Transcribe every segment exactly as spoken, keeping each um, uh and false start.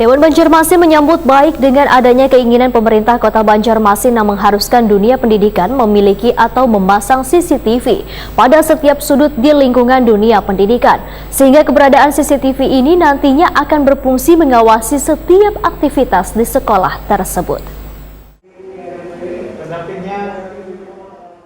Dewan Banjarmasin menyambut baik dengan adanya keinginan pemerintah Kota Banjarmasin yang mengharuskan dunia pendidikan memiliki atau memasang C C T V pada setiap sudut di lingkungan dunia pendidikan, sehingga keberadaan C C T V ini nantinya akan berfungsi mengawasi setiap aktivitas di sekolah tersebut.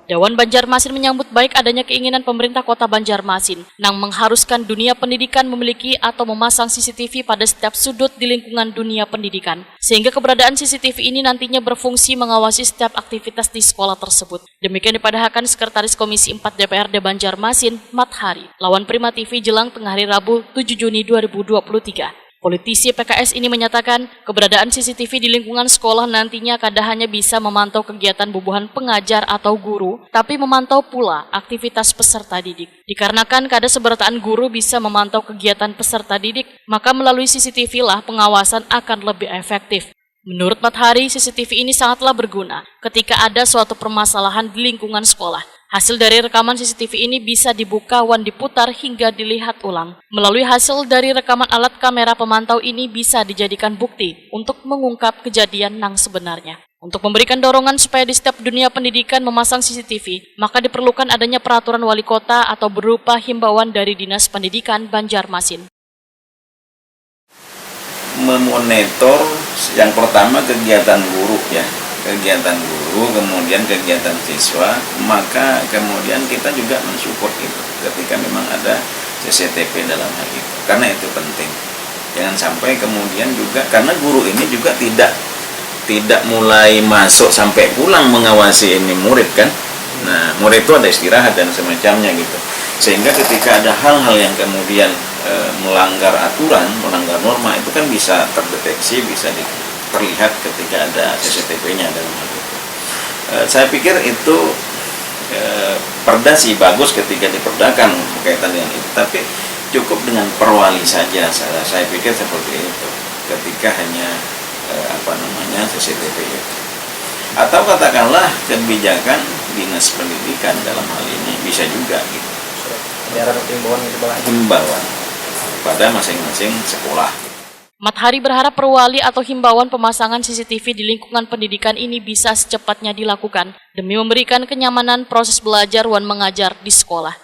Dewan Banjarmasin menyambut baik adanya keinginan pemerintah Kota Banjarmasin nang mengharuskan dunia pendidikan memiliki atau memasang C C T V pada setiap sudut di lingkungan dunia pendidikan, sehingga keberadaan C C T V ini nantinya berfungsi mengawasi setiap aktivitas di sekolah tersebut. Demikian dipadahakan Sekretaris Komisi empat D P R D Banjarmasin, Mat Hari, lawan Prima T V Jelang tengah hari Rabu, tujuh Juni dua ribu dua puluh tiga. Politisi P K S ini menyatakan, keberadaan C C T V di lingkungan sekolah nantinya kada hanya bisa memantau kegiatan bubuhan pengajar atau guru, tapi memantau pula aktivitas peserta didik. Dikarenakan kada seberataan guru bisa memantau kegiatan peserta didik, maka melalui C C T V lah pengawasan akan lebih efektif. Menurut Mat Hari, C C T V ini sangatlah berguna ketika ada suatu permasalahan di lingkungan sekolah. Hasil dari rekaman C C T V ini bisa dibuka wan diputar hingga dilihat ulang. Melalui hasil dari rekaman alat kamera pemantau ini bisa dijadikan bukti untuk mengungkap kejadian nang sebenarnya. Untuk memberikan dorongan supaya di setiap dunia pendidikan memasang C C T V, maka diperlukan adanya peraturan wali kota atau berupa himbauan dari Dinas Pendidikan Banjarmasin. Memonitor yang pertama kegiatan guru ya, kegiatan guru, kemudian kegiatan siswa, maka kemudian kita juga mensupport itu ketika memang ada C C T V dalam hal itu, karena itu penting. Jangan sampai kemudian juga, karena guru ini juga tidak tidak mulai masuk sampai pulang mengawasi ini murid kan. Nah, murid itu ada istirahat dan semacamnya gitu. Sehingga ketika ada hal-hal yang kemudian e, melanggar aturan, melanggar norma itu kan bisa terdeteksi, bisa di, terlihat ketika ada C C T V-nya dalam hal itu. E, saya pikir itu e, perda sih bagus ketika diperdakan berkaitan dengan itu, tapi cukup dengan perwali saja. Saya, saya pikir seperti itu. Ketika hanya e, apa namanya C C T V itu. Atau katakanlah kebijakan dinas pendidikan dalam hal ini bisa juga gitu. Ada himbauan gitu bang. Himbauan pada masing-masing sekolah. Mat Hari berharap perwali atau himbauan pemasangan C C T V di lingkungan pendidikan ini bisa secepatnya dilakukan demi memberikan kenyamanan proses belajar wan mengajar di sekolah.